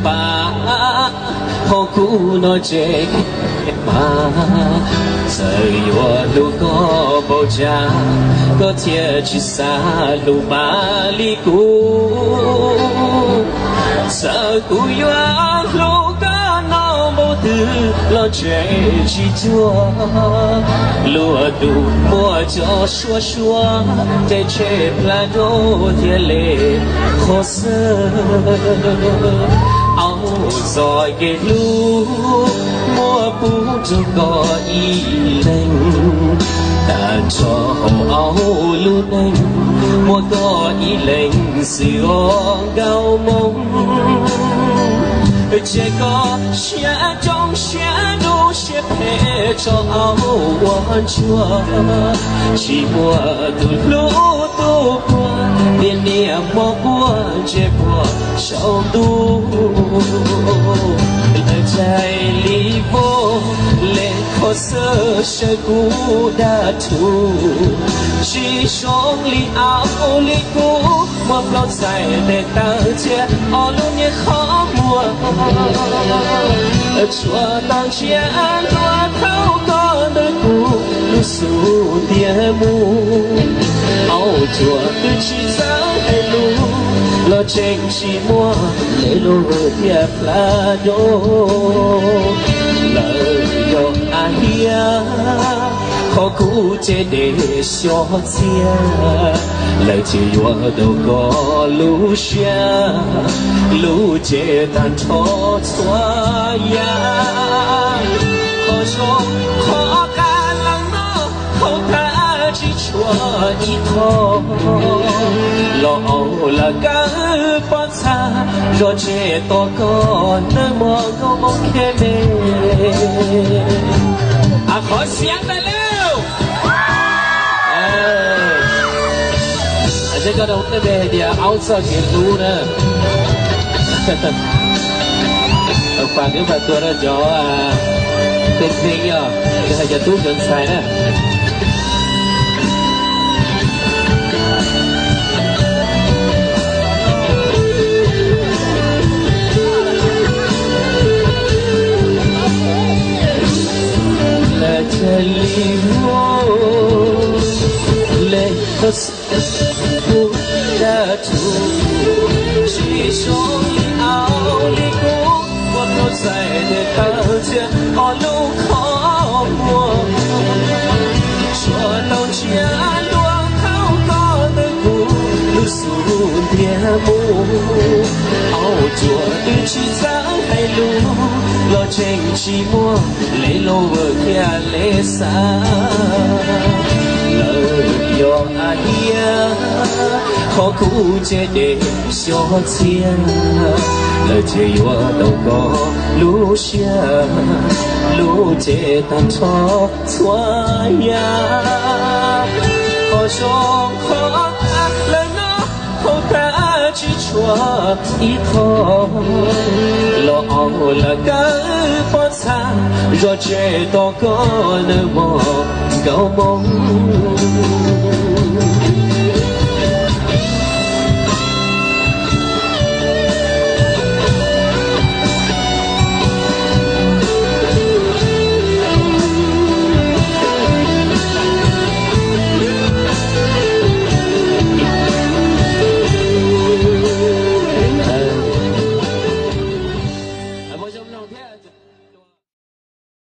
Pab, ho kuv no tseem mas, txawm yuav hlub koj npaum cas, koj thiaj tsis xav hlub mas li kuv. Txawm kuv yuav hlub koj no npaum twg los tseem tsis cuag luag tus muaj cov suab suab, ces tshem plab dub thiaj li qhov xwb. Auj, txoj kev hlub muaj pub rau koj ib leeg, tag nrho hauv auj lub neej muaj koj ib leeg xwb os nkauj Hmoob. Ces koj siab zoo siab dub siab phem tso auj ua ntsuag, tsis muaj tus hlub tus puag, niaj niaj hmo quaj ntsej puag saum ntuj. Lawv txais li voj les kho xwb sawv kuv dag rhuv, tsis zoo li auj li kuv, muaj plaub txhais tes taw thiab ob lub niag qhov muag. Tsuas tau ntsia ntua thaum koj ntawm kuv lub xub ntiag mus, auj, tsuas twb tsis txawj hais lus los tseem tsis muaj lej lus thiab plab dub. Lawv yog a hiab, qhov kuv ces dej xyov txiag, lawv ces yuav tau koj lub siab, lub cev tag nrho txhua yam. Qhov zoo qhov qab leej no, hauv thaj tsis tshuav ib qho, los auj lawv kawg pob txha, zog tseg tos koj nawb mog nkauj Hmoob kheb me. A, qhov xiab ntawd lauj. Seb koj nug tej npe hais tias aub txoj kev hlub na. Fas kwv fas tuag rau cov teb txheeb yog hais cov tub cov ntxhais na. Lawv txais li voj les kho xwb kuv dag rhuv, tsis zoo li auj li kuv, muaj plaub txhais tes taw thiab ob lub qhov muag. Tsuas tau ntsia ntua thaum koj ntawm kuv lub xub ntiag mus, auj, tsuas twb tsis txawj hais lus los tseem tsis muaj lej lus thiab lej xav. Lawv yog a hiab, qhov kuv ces dej xyov txiag, lawv ces yuav tau koj lub siab, lub cev tag nrho txhua yam. Qhov zoo qhov qab leej no, hauv thaj tsis tshuav ib qho, los auj lawv kawg pob txha, zog tseg tos koj nawb mog nkauj Hmoob.